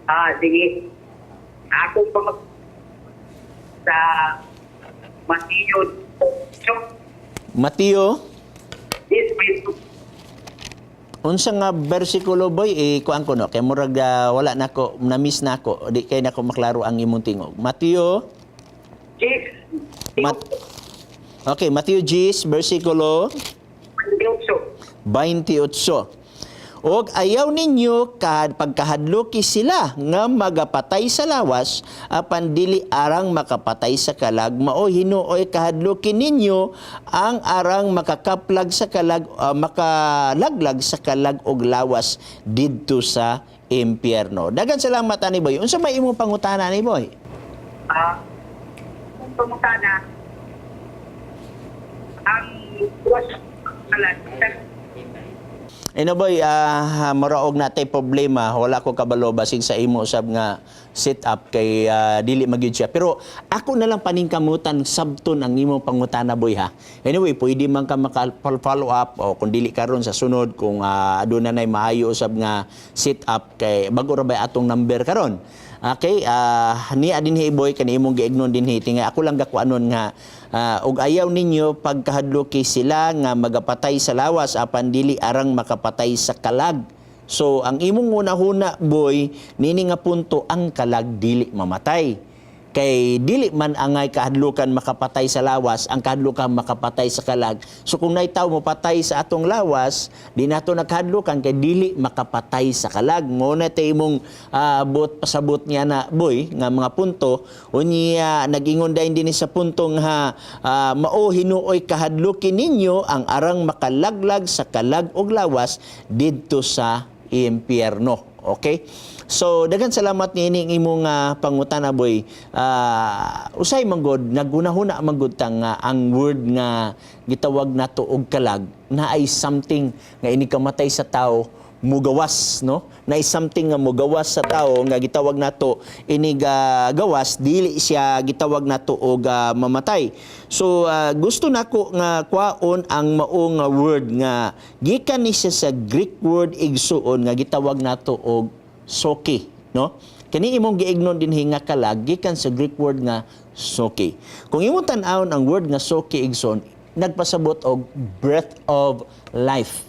Ah, sige. Ako pa mag sa Mateo 8, Mateo, this verse unsa nga bersikulo, boy, eh, kuan ko no kay murag wala nako, na-miss nako, di kay nako maklaro ang imong tingog. Mateo 10, Okay, Mateo 10 bersikulo 28. 28. Og ayaw ninyo kahad pagkahadluki sila nga magapatay sa lawas apan dili arang makapatay sa kalag. Mao hinuoy kahadluki ninyo ang arang makakaplag sa kalag, makalaglag sa kalag og lawas didto sa impyerno. Dagan salamat ani, boy. Unsa may imong pangutana ni, boy? Ah, kung pangutana, ang was kalag, Ino boy, muraog natay problema, wala ko kabalo basig sa imo usab nga set up kay dili magyud siya. Pero ako na lang paningkamutan sabton ang imong pangutana, boy, ha. Anyway, pwede man ka maka-follow up o kung dili karon, sa sunod kung aduna nay maayo usab nga set up kay bago ra bay atong number karon. Okay, niya dinhi, boy, kani imong giignon dinhi, tinga ako lang gakuanon nga og ayaw ninyo pagkahadloki sila nga magapatay sa lawas apan dili arang makapatay sa kalag. So ang imong hunahuna, boy, nini nga punto, ang kalag dili mamatay. Kay dili man angay kahadlukan makapatay sa lawas, ang kahadlukan makapatay sa kalag. So kung naitaw mo patay sa atong lawas, di nato nakahadlukan kay dili makapatay sa kalag. Mo na tay imong buot pasabot niya na, boy, nga mga punto. Unya nagingon dayon din sa puntong ha, mao hinuoy kahadlukin ninyo ang arang makalaglag sa kalag og lawas didto sa impyerno. Okay? So daghan salamat niining imong pangutana, boy. Usay man gud nagunahuna man gud ta nga ang word nga gitawag nato og kalag na ay something nga ini kamatay sa tao mugawas, no, na is something nga mugawas sa tao nga gitawag nato ini gawas, dili siya gitawag nato og mamatay. So gusto nako nga kwaon ang mao nga word nga gikan ni siya sa Greek word, igsuon, nga gitawag nato og soke, no? Kani imong giignon dinhi nga kalag gikan sa Greek word nga soke. Kung imong tan-awon ang word nga soke, igsoon, nagpasabot og breath of life.